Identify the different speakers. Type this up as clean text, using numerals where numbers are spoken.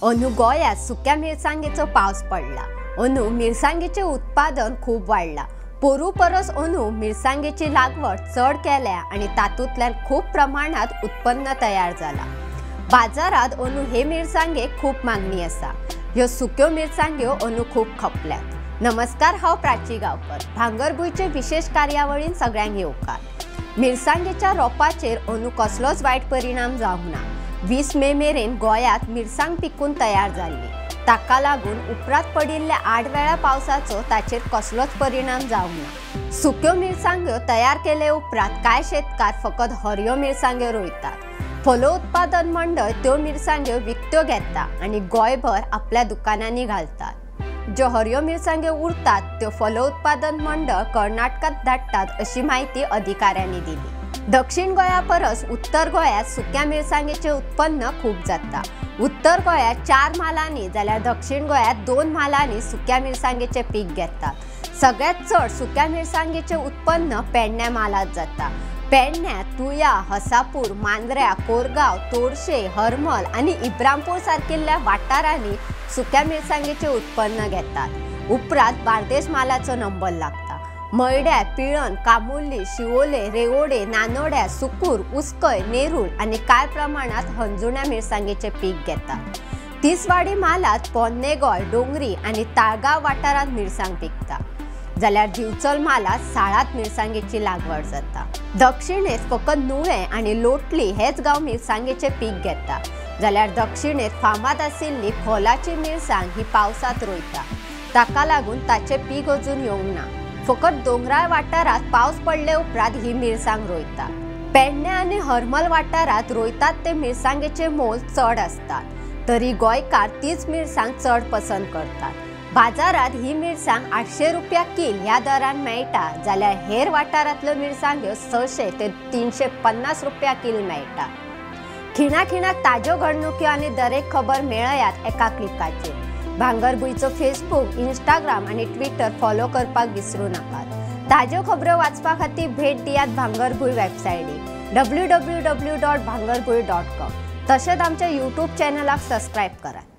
Speaker 1: अंदू गोंयांत सुक्या मिरसांगेचो पावस पडला। अंदू मिरसांगेचें उत्पादन खूब वाडलां। पोरू परस अंदू मिरसांगेची लागवड चड केल्या आनी तातूंतल्यान खूब प्रमाणांत उत्पन्न तयार जालां। बाजारांत अंदू हे मिरसांगेक खूब मागणी आसा। ह्यो सुक्यो मिरसांग्यो अंदू खूब खपल्यात। नमस्कार, हांव प्राची गांवकर। भांगरभूंयचे विशेष कार्यावळीन सगळ्यांक येवकार। मिरसांगेच्या रोपाचेर अंदू कसलोच वायट परिणाम जावंक ना। 20 मे मेरेन गोंयांत मिरसांग पिकून तयार जाल्ली। ताका लागून उपरांत पडिल्ल्या 8 वेळा पावसाचो ताचेर कसलोच परिणाम जावंक ना। सुक्यो मिरसांग्यो तयार केले उपरांत कांय शेतकार फकत हरयो मिरसांग्यो रोयतात। फलोत्पादन मंडळ त्यो मिरसांग्यो विकत्यो घेता आनी गोंयभर आपल्या दुकानांनी घालतात। ज्यो हरयो मिरसांग्यो उरतात त्यो फलोत्पादन मंडळ कर्नाटकांत धाडटात अशी म्हायती अधिकाऱ्यांनी दिली। दक्षिण गोंया परस उत्तर गोंयांत सुक्या मिरसांगेचें उत्पन्न खूब जाता। उत्तर गोंयांत 4 म्हालांनी जाल्यार दक्षिण गोंयांत 2 म्हालांनी सुक्या मिरसांगेचें पीक घेतात। सगळ्यांत चड सुक्या मिरसांगेचें उत्पन्न पेडण्या म्हालांत जाता। पेडण्या, तुया, हसापूर, मांद्र्या, कोरगांव, तोरशे, हरमल आनी इब्रामपूर सारकिल्ल्या वाठारांनी सुक्या मिरसांगेचें उत्पन्न घेतात। उपरांत बार्देश म्हालाचो नंबर लागता। मयड्या, पिळण, कामुर्ली, शिवोले, रेवोडे, नानोड्या, सुकूर, उसकय, नेरूळ आनी कांय प्रमाणांत हणजुण्या मिरसांगेचें पीक घेतात। तिसवाडी म्हालांत पोन्ने गोंय, डोंगरी आनी ताळगांव वाठारांत मिरसांग पिकता, जाल्यार दिवचल म्हालांत साळांत मिरसांगेची लागवड जाता। दक्षिणेंत फकत नुवें आनी लोटली हेच गांव मिरसांगेचें पीक घेता, जाल्यार दक्षिणेंत फामाद आशिल्ली खोलाची मिरसांग ही पावसांत रोयता। ताका लागून ताचें पीक अजून येवंक ना। फकत दोंगराळ वाठारांत पावस पडले उपरांत ही मिरसांग रोयतात। पेडण्या आनी हरमल वाठारांत रोयतात ते मिरसांगेचें मोल चड आसता, तरी गोंयकार तीच मिरसांग चड पसंत करतात। बाजारांत ही मिरसांग 800 रुपया कील ह्या दरान मेळटा, जाल्यार हेर वाठारांतल्यो मिरसांग्यो 600 ते 350 रुपया कील मेळटा। खिणा खिणाक ताज्यो घडणुक्यो आनी दरेक खबर मेळयात एका क्लिकाचेर। भांगरभूंयचो फेसबूक, इंस्टाग्राम आनी ट्विटर फॉलो करपाक विसरू नाकात। ताज्यो खबरो वाचपा खातीर भेट दियात भांगरभूंय वेबसायटीक www.bhangarbhuy.com। तशेंच आमच्या यूट्यूब चॅनलाक सबस्क्रायब करात।